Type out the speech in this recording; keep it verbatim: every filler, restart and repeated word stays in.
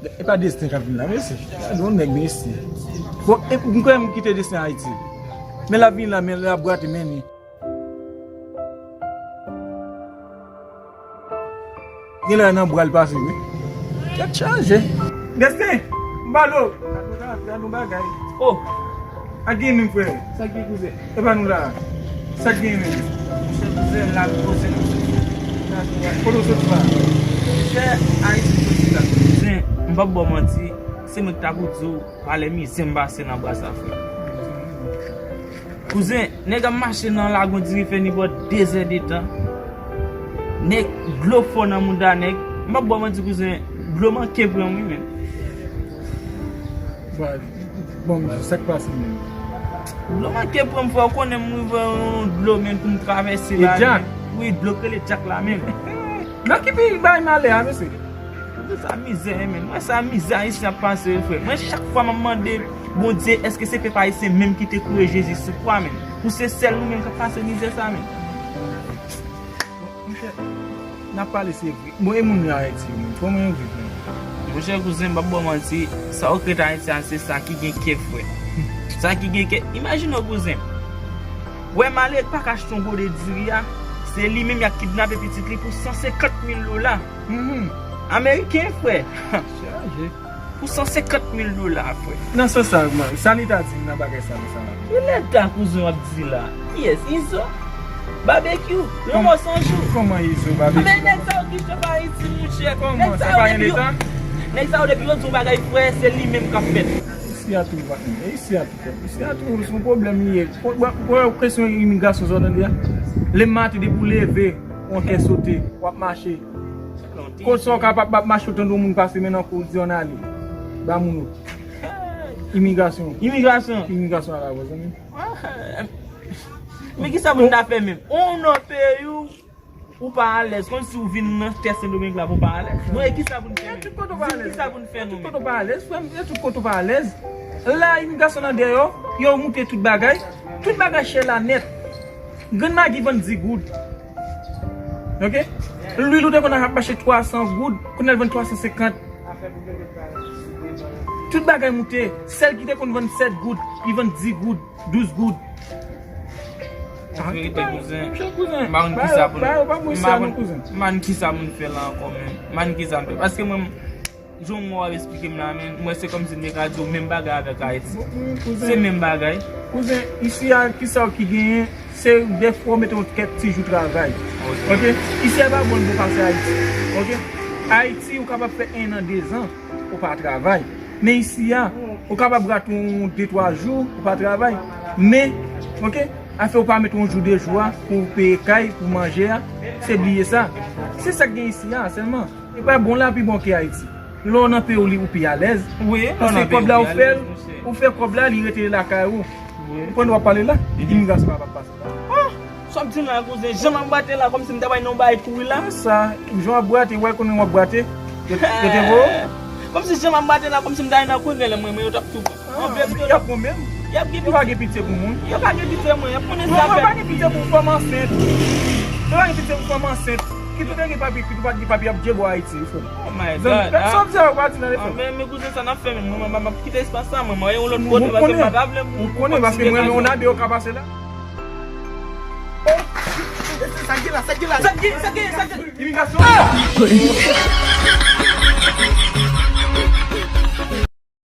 E pa Destin k ap vin la, mesye. Gade yon nèg, mesye. Bon, e m kwè m kite Destin Ayiti. Men l ap vin la, men l ap bwate, men li. Genlè nan bra l pase, wi. Tèt chaje. Destin, m ba l o. Gade yon bagay. Oh, ak gen menm, frè. Sa k gen, kouzen? E pa nou la. Sa k gen menm? Monchè, kouzen, la, kouzen, nou soti. Kote w soti la? Monchè, Ayiti m soti la. Kouzen, m p ap ba w manti, se mwen ki ta pou di w, valè mizè m pase nan Brasa, frè. Kouzen, nèg ap mache nan lagon diri fè nipòt de zè de tan. Nèg, dlo fò nan mouda nèg. M p ap ba w manti, kouzen, dlo manke pran m, wi, menm. Bon, bon, sa k pase menm? Dlo manke pran m, frè, ou konnen m rive yon dlo menm pou m travèse la, Jack. Wi, dlo k rele Jack la menm. Nan ki peyi bay malè a, mesye? Mwen sa mizè, men. Mwen sa mizè Ayisyen ap pase, wi, frè. Mwen, chak fwa m ap mande Bondye, èske se pèp ayisyen menm ki te kouri Jezi sou kwa, men? Pou se sèl nou menm k ap pase mizè sa, men. Monchè, n ap pale, se vre. Bon, e moun yo Ayiti yo menm, kòman yo viv menm? Monchè kouzen, m p ap ba w manti, sa yo k ret Ayiti a, se sa ki gen kè, frè. Sa ki gen kè. Imajine w, kouzen. Wè malere k pa ka achte yon gode diri a, se li menm y ap kidnape pitit li pou san senkant mil dola. Mhm. Ameriken, frè. Chaje. Pou san senkant mil dola, frè. Nan sans sa, man, sa li ta di m nan bagay sa, sa? Ki leta kouzen w ap di la? Kiyès? Izo? Babekyou? Lanmò San Jou? Kòman Izo, Babekyou? Men nèg sa yo ki chèf Ayiti, monchè. Kòman? Nèg sa yo depi yo, nèg sa yo depi yo di yon bagay, frè, se li menm k ap fèt. Isi a tou, isi a tou, isi a tou, se yon pwoblèm li ye. Bon, kesyon imigrasyon sa w tande a? Lendi maten depi w leve, w an kè sote, w ap mache. Kote sa w kapab ap mache, w tande yon moun pase men nan kou, w di ann ale. Ba moun yo. Imigrasyon. Imigrasyon. Imigrasyon a la vwa, zanmi. Men kisa pou n ta fè menm? Ou nan peyi w, ou pa alèz. Kòmsi w vin nan tè Sendomeng la pou w pa alèz. Bon, e kisa pou n fè menm? Di m kisa pou n fè nou menm? Tout kote w pa alèz, frè m, e tout kote w pa alèz. La, imigrasyon nan dèyè w, yo moute tout bagay. Tout bagay chè la nèt. Grenn magi vann di goud. Ok? Lwil ou te konn ap mache twa san goud, kounye a l vann twa san senkant. Tout bagay moute. Sèl ki te konn vann sèt goud, li vann di goud, douz goud. An verite, kouzen, m pa konn kisa pou n, m pa konn, m pa konn kisa pou n fè la ankò, men. M pa konn kisa pou n fè. Paske mwen, jan w ap esplike m la, men, mwen se kòmsi m te ka di w menm bagay avèk Ayiti. Se menm bagay. Kouzen, isi a, kisa ki genyen? Se dèfwa w mete yon kèk ti jou travay. Ok? Isi a pa bon pou pase Ayiti. Ok? Ayiti, ou kapab fè en an, dezan, ou pa travay. Men isi a, ou kapab rate yon de, twa jou, ou pa travay. Men, ok? Afè ou pa mete yon jou, de jou a, pou peye kay, pou manje a, se bliye sa. Se sa k gen isi a, sèlman. E pa bon la, pi bon ke Ayiti. Lè w nan peyi w, li ou pi alèz. Wi, lè w nan peyi w, ou pi alèz, monchè. Paske kòb la ou fè l, ou fè kòb la, li rete lakay ou. Wi. Ou konn w ap pale la, imigrasyon pa p ap pase la. Ah! Sa w ap di m la, kouzen, jan m ap bwate la, kòmsi m ta bay nan yon bagay kouri la. Sa, jan w ap bwate, wè konnen w ap bwate. Yo, yo te voye w. Kòmsi jan m ap bwate la, kòmsi m ta bay nan kouri, genlè mwen, mwen yo t ap tou pran. Ah, y ap pran menm. Y ap gen pitye. Yo pa gen pitye pou moun. Yo pa gen pitye mwen, y ap konnen sa fè. Yo pa gen pitye pou fanm ansent. Yo pa gen pitye pou fanm ansent. Ki tou te gen papye, ki tou pa t gen papye, y ap djebò Ayiti, wi, frè m. Oh my God. Sa w ap di a, yo pa di nan defo. Ah, men, men kouzen, sa n ap fè menm. Mwen, mwen, mwen ap kite espas sa, mwen, mwen, yon lòt kote, paske m pa ta vle, mwen, mwen kontinye gade. Mwen, mwen, yon abe yo ka pase la. Oh! Sa k gen la, sa k gen la, sa k gen, sa k gen, sa k gen. Imigrasyon. Ah!